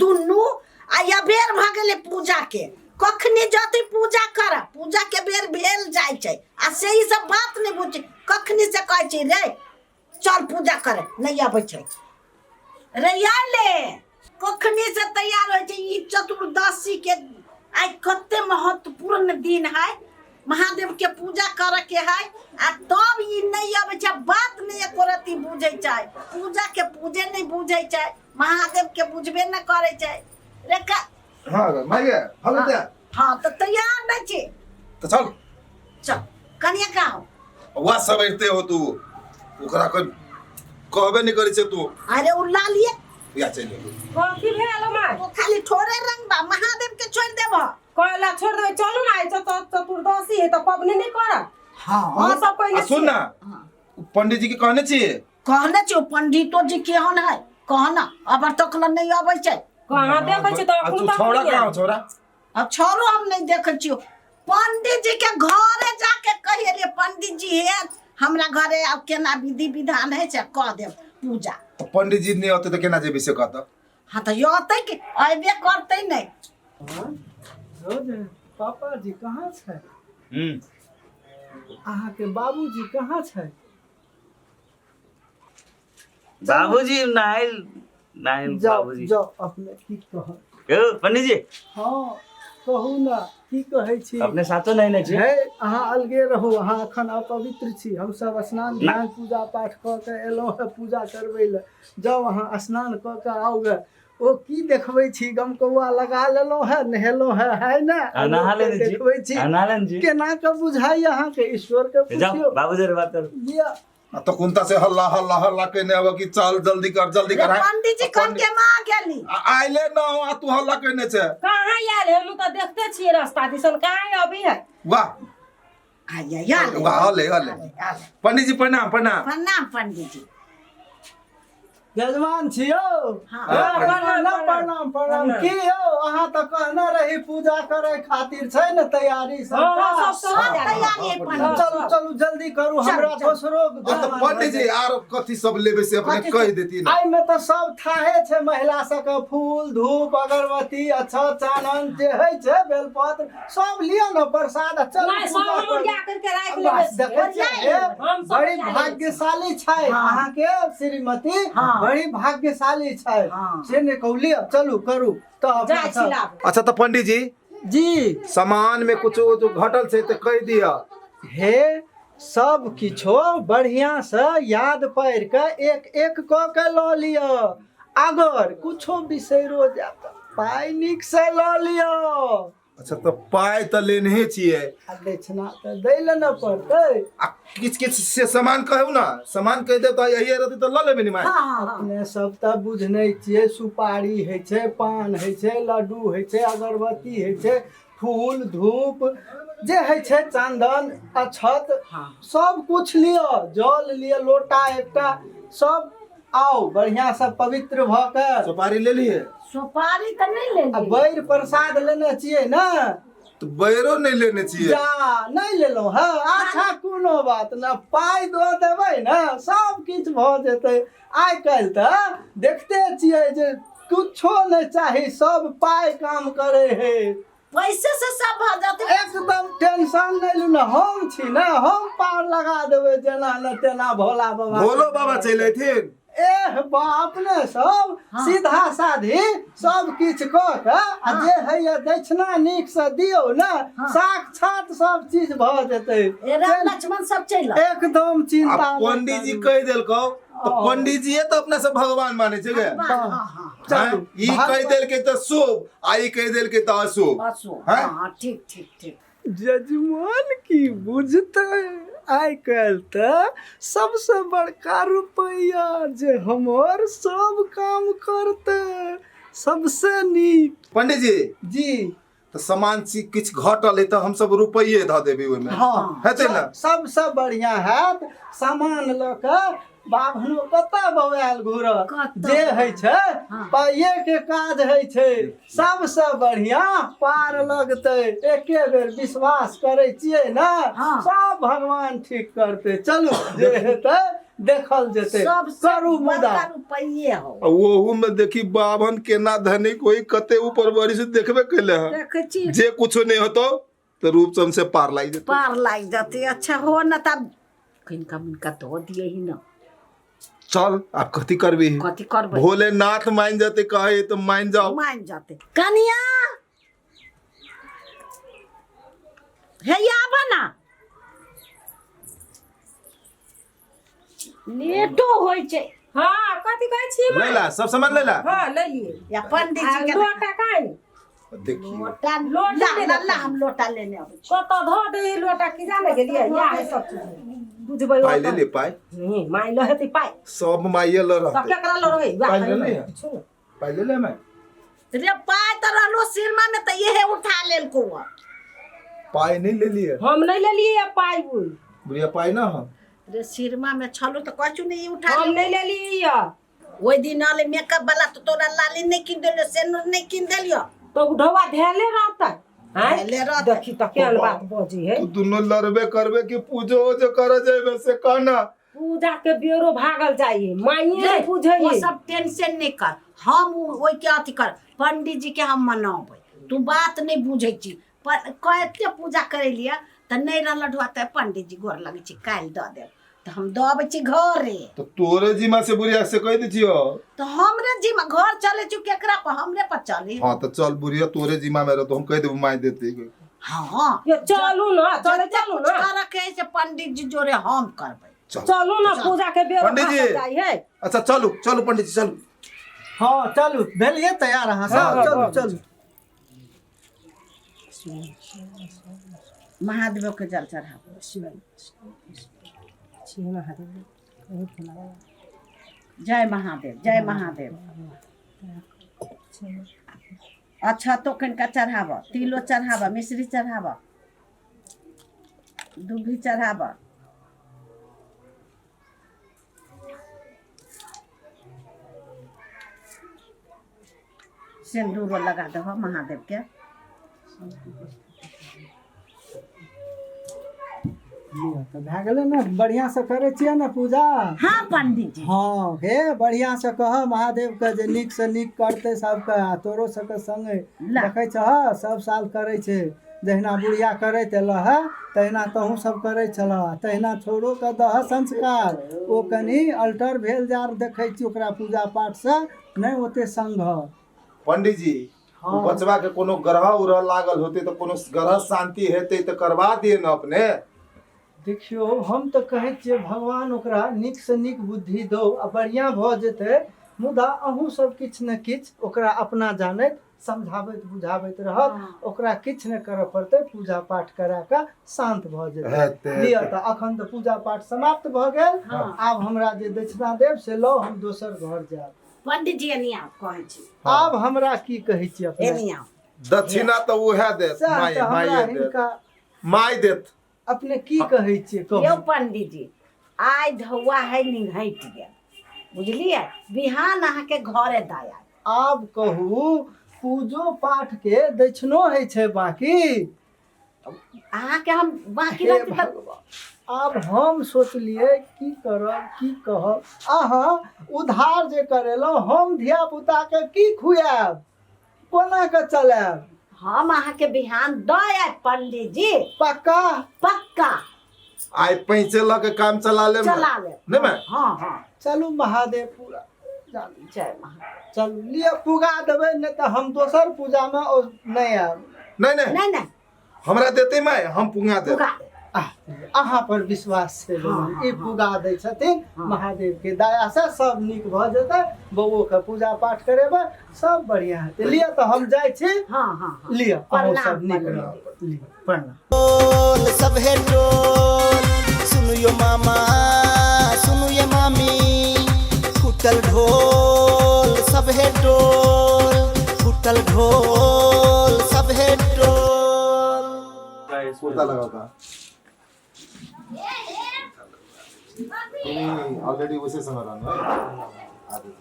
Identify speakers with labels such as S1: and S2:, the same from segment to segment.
S1: दुनू आ अबेर भऽ गेलै पूजा के कखनी जतै पूजा कर पूजा के बेर भेल जाइ छै आ से ई सब बात नहि बुझै कखनी से कहै छै रे चल पूजा करे नहि अबै छै रे आइले कखनी से तैयार होइ छै ई चतुर्दशी के आइ कते महत्वपूर्ण दिन है महादेव के पूजा करे के है आ तब ई नहि अबै छै बात नहि एको रत्ती बुझै छै पूजा के पूजे नहि बुझै छै महादेव के बुझबे नहि करै छै रे का
S2: हाँ माय गे भऽ गेल
S1: हाँ तऽ तैयार नहि छी
S2: तऽ चल
S1: चल कनिया कहाँ
S2: वह सब अबिते हो तू ओकरा कोई कहबे नहीं करै छै तू
S1: अरे उ लालिए
S2: या चलि गेलू
S3: कथी भेल माय
S1: ओ खाली थोड़े रंग बा महादेव के छोड़ देब
S3: कहला छोड़ देबै चलू ना आइ चतुर्दशी है तऽ पबनी नहि करब
S1: हाँ
S3: अहाँ सब
S2: आ
S3: कहने
S2: सुन ना पंडित जी के कहने छियै
S1: कहने छियो पंडितो जी केहन है कहना अबर तक ल नहीं अबै छै
S3: कहाँ देखै छी तऽ
S2: आ तू
S3: अखन तक
S2: छौड़ा
S3: नहि
S2: कहाँ
S3: आयल।
S2: छौड़ा
S1: अब छोड़ो हम नहीं देखे छियो पंडित जी के घरे जाके कहिए पंडित जी हे हमरा घरे अब केना विधि विधान है से कह देब पूजा
S2: तऽ पंडित जी नहि अतै तऽ केना जेबै से कहतऽ
S1: हाँ तो अतै कि अबे करतै नहीं
S4: रोज पापा जी कहाँ छै
S2: हम्म
S4: अहाँके बाबूजी कहाँ छै
S5: बाबूजी नहाइल नहाइल
S4: जाओ
S5: बाबूजी
S4: जाओ अपने की कहब
S5: यौ पंडित जी
S4: हाँ कहू ने की कहै छी
S5: अपने साथो नहेने छी
S4: हे अहाँ अलगे रहू अहाँ एखन अपवित्र छी हमसब स्नान ध्यान पूजा पाठ कऽ के एलहुँ हेँ पूजा करबै लए जाउ अहाँ स्नान कऽ के आउ गे ओ की देखबै छी गमकौआ लगा लेलहुँ हेँ नहेलहुँ हेँ है ने
S5: आ नहा लेने छी
S4: देखबै छी
S5: आ नहा लेने छी
S4: केना के बुझाइ अहाँके ईश्वरके
S5: जाओ
S4: पुछियौ
S5: बाबूजी रे बात करू
S4: लिअ
S2: आ तो कुंता से हल्ला हल्ला हल्ला केने आब कि चल जल्दी कर जल्दी कर
S1: पंडित जी कब के माँ गेली
S2: आ आइले न हो आ तू हल्ला केने छे
S3: कहाँ आयल है हम तऽ देखते छियै रास्ता दिसन कहाँ अभी है
S2: वाह
S1: आया या
S2: वाह हले हले पंडित जी प्रणाम प्रणाम
S1: प्रणाम पंडित जी
S4: यजमान छी यौ
S1: हाँ।
S4: प्रणाम
S3: प्रणाम,
S4: प्रणाम प्रणाम की यौ अहाँ तऽ कहने रही पूजा करे खातिर छै ने तैयारी
S3: हाँ,
S4: सबटा
S3: हाँ, सब
S1: सब तैयारी है पंडित
S4: चलू चलू जल्दी करू हमरा
S1: चलू।
S4: दोसरो
S2: आ तऽ पंडित जी आर कथी सब लेबै से अपने
S1: कथी
S2: कहि देती ने
S4: एहिमे तऽ सब थाहे छै महिला सबके फूल धूप अगरबत्ती अक्षत चानन जे होइ छै बेलपत्र सब लिअ ने प्रसाद आ चलू
S3: नहि सब
S4: पूजा
S3: हम
S4: करू।
S3: ओरिया करके राखि लेने
S4: बस
S3: छियै
S4: देखै छियै हे,
S3: हम सब
S4: बड़ी
S3: ओरिया लेने
S4: भाग्यशाली छै
S1: हाँ।
S4: अहाँके श्रीमती
S1: हाँ।
S4: बड़ी भाग्यशाली छै
S1: हाँ।
S4: से ने कहू लिअ चलू करू तऽ अपना
S3: जाइ छी
S4: सब
S3: लाबू
S2: अच्छा तऽ पंडित जी
S4: जी
S2: सामान में कुछ घटल छै तऽ कहि दिअ
S4: हे सब किछो बढ़िया से याद पारि कऽ एक एक कऽ के लऽ लिअ अगर कुछो बिसैरो जायब तऽ पाइ नीक से लऽ लिअ
S2: अच्छा तऽ पाइ तऽ लेनहे छियै
S4: आ दक्षिणा तऽ दै लए ने पड़तै
S2: आ किछु किछु से सामान कहू ने सामान कहि देब तऽ यही रहतै तऽ लऽ लेबै ने माय
S1: हाँ हाँ हाँ
S4: अपने सब तऽ बुझने छियै सुपारी होइ छै पान होइ छै लड्डू होइ छै अगरबत्ती होइ छै फूल धूप जे होइ छै चन्दन अक्षत
S1: हाँ।
S4: सब कुछ लिअ जल लिअ लोटा एकटा सब आउ बढ़िआँ से पवित्र भऽ के
S2: सुपारी ले लिए
S1: सुपारी तऽ नहि
S4: आ
S1: लेली
S4: बैर प्रसाद लेने छियै ने
S2: तऽ बैरो नहि लेने छियै
S4: जा नहि लेलहुँ हँ अच्छा कोनो बात ने पाइ दऽ देबै ने सब किछु भऽ जेतै आइ काल्हि तऽ देखते छियै जे कुछो नहि चाही सब पाइ काम करै है
S1: पैसे से सब भऽ जेतै
S4: एकदम टेंशन नहि लू ने हम छी ने हम पार लगा देबै जेना ने तेना भोला बाबा
S2: भोलो बाबा चलि अयथिन
S4: एह बाप ने सब सीधा साधी सब किछु कऽ के आ जे होइए दक्षिणा नीक से दियौ ने साक्षात सब चीज भऽ जेतै
S1: ए राम लक्ष्मण सब चलि आउ।
S4: एकदम
S2: आ
S4: चिंता नहि
S2: पंडित जी
S4: करू।
S2: कहि देलकौ तऽ पंडित जी तऽ अपना सब भगवान मानै छै गे
S1: हाँ हाँ हाँ
S4: चलू,
S2: हैं? ई कहि देलकै तऽ शुभ आ ई कहि देलकै तऽ अशुभ
S1: अशुभ
S2: हैं?
S1: हाँ हाँ ठीक ठीक ठीक
S4: जजमान की बुझतै आइ काल्हि तऽ सबसँ बड़का रुपैआ जे हमर सब काम करतै सबसँ नीक
S2: पंडित जी
S4: जी
S2: तऽ सामान चीज किछु घटल है तऽ हमसब रुपैये धऽ देबै ओहिमे
S4: हँ
S2: हेतै ने
S4: सबसँ बढ़िआँ हैत सामान लऽ कऽ बाभनो कतऽ बौआयल घूरत
S1: कतऽ?
S4: जे होइ छै
S1: हँ।
S4: पाइए के काज होइ छै सबसँ बढ़िआँ पार लगतै एके बेर विश्वास करै छियै ने
S1: हँ।
S4: सब भगवान ठीक करतै चलू जे हेतै देखल जेतै।
S1: सबसे
S4: करू मुदा
S1: बड़का रुपैये हो।
S2: आ ओहू में देखी बाभन केना धनिक होई, कते ऊपर बढ़ी से देखबे कैले हन।
S1: देखै छी।
S2: जे कुछो नहीं होतो तो रूपचंद से पार लागि जेतौ।
S1: पार लागि जतै। अच्छा हो न तब किनका मुनका धो दिए ही न।
S2: चल आब कथी करबी?
S1: कथी करबै?
S2: भोलेनाथ मान जते कहे तो मान जाओ।
S1: मान जतै। कनिया हे आब ना, लेटो होइ छै।
S3: हाँ, कथी कहै छी माय?
S2: लैला सब सामान लैला।
S3: हाँ, ले लिए।
S1: या पंडित जी
S3: आ
S1: के
S3: लोटा काइन?
S2: देखियो
S1: लोटा।
S3: लोटा
S1: ला
S3: ले
S1: ला
S3: ले।
S1: ला, हम लोटा लेने अबै छी।
S3: कतऽ धऽ दे लोटा की जाने गेलियै, या है सब चीज बुझबै।
S2: पाइ ले ले पाइ।
S3: नहीं, माय ल हेतै पाइ।
S2: सब माइये ल
S3: तऽ
S2: रहतै।
S3: केकरा ल रहै?
S2: पाइ ले ले। पाइ ले ले मैं।
S1: रे पाइ तऽ रहलो सिरमा में, तऽ इहे उठा लेलको।
S2: पाइ नहीं ले लिए।
S3: हम नहीं लेलियै पाइ उ।
S2: बुढ़िया पाइ ना हम।
S1: रे सिरमा में छलो तऽ कछु नहीं उठा
S3: हम
S1: लेलको।
S3: नहीं लेलियै।
S1: ओहि दिन आले मेकअप वाला तऽ तोरा लाली नहीं कीन देलियो, सेनुर नहीं कीन देलियो।
S3: तऽ उ ढौआ धेले रहतै आँय?
S1: धेले रहतै।
S3: देखी तऽ केहन बात बजी है।
S2: तू दुनू लड़बे करबे कि पूजो जो करे जेबे से कहना।
S3: पूजा के बेरो भागल जाइए, माइए नहीं पूछे।
S1: वो सब टेंशन नहीं कर, हम ओहिके अथी कर, पंडित जी के हम मनाबै। तू बात नहीं बुझै छी। पर कते पूजा करेलियै तऽ नहीं रहल ढुआ, तऽ पंडित जी गोर लगै छी, काल्हि दऽ देब, तऽ हम दऽ अबै छी घरे।
S2: तो तोरे जिमा से बुढ़िया से कह दै छियो।
S1: तऽ हमरे जिम्मा घर चले छी, केकरा पर? हमरे पर चले।
S2: हाँ तो चल बुढ़िया, तोरे जिमा में रह तो हम कह देबो, माय देते।
S1: हाँ।
S3: ये चलू ना, चले
S1: जते
S3: चलू
S1: कुछ
S3: ना।
S1: करऽ के है से पंडित जी जोरे हम करबै।
S2: चल।
S3: चलू ना, पूजा के बेरो
S2: पंडित जी।
S3: भागल जाइए।
S2: अच्छा चलू चलू पंडित जी चलू।
S4: हँ चलू, भेलियै तैयार अहाँ सब?
S3: हाँ,
S4: चलू
S3: हाँ।
S4: चलू।
S1: महादेव के जल चढ़ाबू। जय महादेव, जय महादेव। अच्छा तो कनिका चढ़ाब, तिलो चढ़ाब, मिश्री चढ़ाब, दुभी चढ़ाब। सिन्दूरो लगा दहो महादेव के।
S4: लिअ, तऽ भए गेलै ने? बढ़िआँसँ करै छियै ने पूजा?
S1: हाँ पंडित जी।
S4: हँ हे, बढ़िआँसँ कह महादेवके जे नीकसँ नीक करतै सबके आ तोरो सबके सङ्गे।
S1: ला।
S4: देखै छह, सब साल करै छै। जहिना बुढ़िया करैत एलह है तहिना तहूँ सब करै छलह, तहिना छोड़ोके दह संस्कार। ओ कनि अल्टर भेल जा देखै छी, ओकरा पूजा पाठसँ नहि ओते सङ्ग ह।
S2: पंडित जी, ओ बचवा के कोनो ग्रह उग्रह लागल होते तऽ कोनो ग्रह शांति हेतै तऽ करवा दिए ने अपने।
S4: देखियौ, हम तऽ कहै छियै भगवान ओकरा नीकसँ नीक बुद्धि दौ आ बढ़िआँ भऽ जेतै, मुदा अहूँ सब किछु ने किछु ओकरा अपना जानैत समझाबैत बुझाबैत रहब। ओकरा किछु नहि करऽ पड़तै, पूजा पाठ करा कऽ शान्त भऽ जेतै।
S2: हेतै।
S4: लिअ तऽ अखन तऽ पूजा पाठ समाप्त भऽ गेल। आब हमरा जे दक्षिणा देब से लौ, हम दोसर घर जायब।
S1: पंडित जी, एनी आउ कहै छी।
S4: आब हमरा की कहै छी अपने?
S1: एनी आउ।
S2: दक्षिणा तऽ उएह देत।
S4: सएह
S2: माय
S4: तऽ हमरा
S2: माये देत।
S4: हिनका
S2: माय देत।
S4: अपने की कहै छियै
S1: यौ
S4: कहू।
S1: पंडित जी, आइ धौआ है निघटि गेल, बुझलियै? बिहान अहाँके घरे दया।
S4: आब कहू, पूजो पाठ के दक्षिणो होइ छै बाकी?
S1: अहाँके हम बाकी
S4: हे
S1: रहतै तऽ
S4: भगवान, आब हम सोचलियै की करब की कहब। अहाँ उधार जे करेलहुँ, हम धिया पुताके की खुआएब, कोना के चलायब?
S1: हम अहाँके बिहान दऽ आयब पंडित जी।
S4: पक्का?
S1: पक्का।
S2: आइ पैंचे लऽ के काम चला लेब ने?
S1: चला लेब।
S2: नहि माय?
S1: हाँ हाँ।
S4: चलू, महादेव पूरा जानू।
S1: जय महादेव।
S4: चलू, लिअ पुगा देबै, नहि तऽ हम दोसर पूजामे नहि आयब।
S2: नहि नहि।
S1: नहि नहि।
S2: हमरा देतै माय, हम पुंगा देब।
S1: पुगा देब।
S4: आह, अहाँ पर विश्वास छै।
S1: हाँ,
S4: ई पुगा दै छथिन। महादेव के दया से सब नीक भऽ जेतै। बौओ के पूजा पाठ करेबै, सब बढ़िआँ हेतै। लिअ तऽ हम जाइ छी।
S1: हाँ हाँ हाँ।
S4: लिअ, अहूँ
S1: प्रणाम,
S4: सब नीक
S1: पंडित।
S4: रहब। लिअ, प्रणाम।
S6: टोल सभे टोल, सुनियो मामा, सुनियो मामी, फूटल ढोल सभे टोल, फूटल ढोल सभे टोल।
S2: कुर्ता लगाओ का तुम्ही ऑलरेडी उसे संग रहनु है आदत।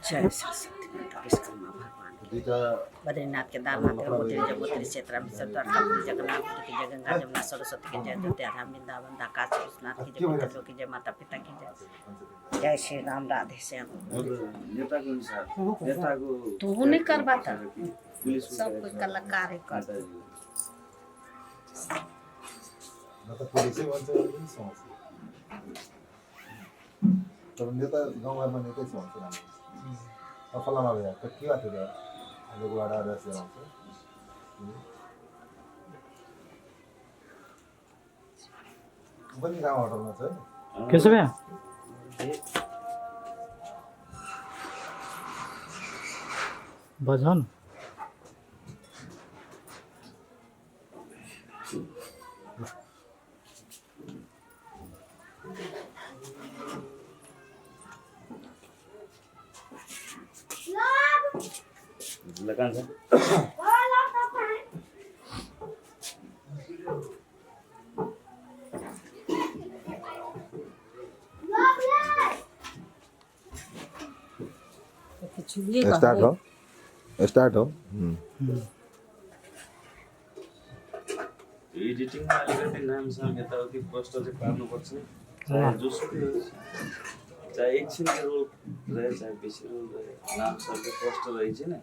S1: जय सरस्वती माता, विश्वकर्मा भगवान।
S2: दुईटा
S1: बद्रीनाथ केदारनाथ गंगोत्री जगोत्री क्षेत्र विश्व द्वारकापुरी जगन्नाथ की जय, गंगा जमुना सरस्वती की जय, अयोध्या धाम वृंदावन काशी विश्वनाथ की जय, पितृलोक की जय, माता पिता की जय, जय श्री राम राधे श्याम।
S5: नेताको अनुसार नेताको
S1: तू नहीं करबा त
S5: पुलिसको
S1: सब कोई कलाकार है कर।
S2: न त पुलिसै भन्छ भने पनि सुहाउँछ, तर नेता गाउँघरमा नेतै सुहाउँछ राम्रो। अब फलाना भैया त के भएको थियो त अहिले गुवाडा रस आउँछ। ऊ पनि राम होटलमा छ।
S7: कैसे भैया? बजाओ ना।
S5: ल कान्छ।
S2: स्टार्ट हो, स्टार्ट हो।
S5: एडिटिङमा अलिकति नामसाम यताउति कष्ट चाहिँ पार्नुपर्छ, चाहे जोसुकै होस्, चाहे एकछिनको रोल रहे चाहे बेसी रोल रहे, नाम सबले कष्ट रहेछ नि।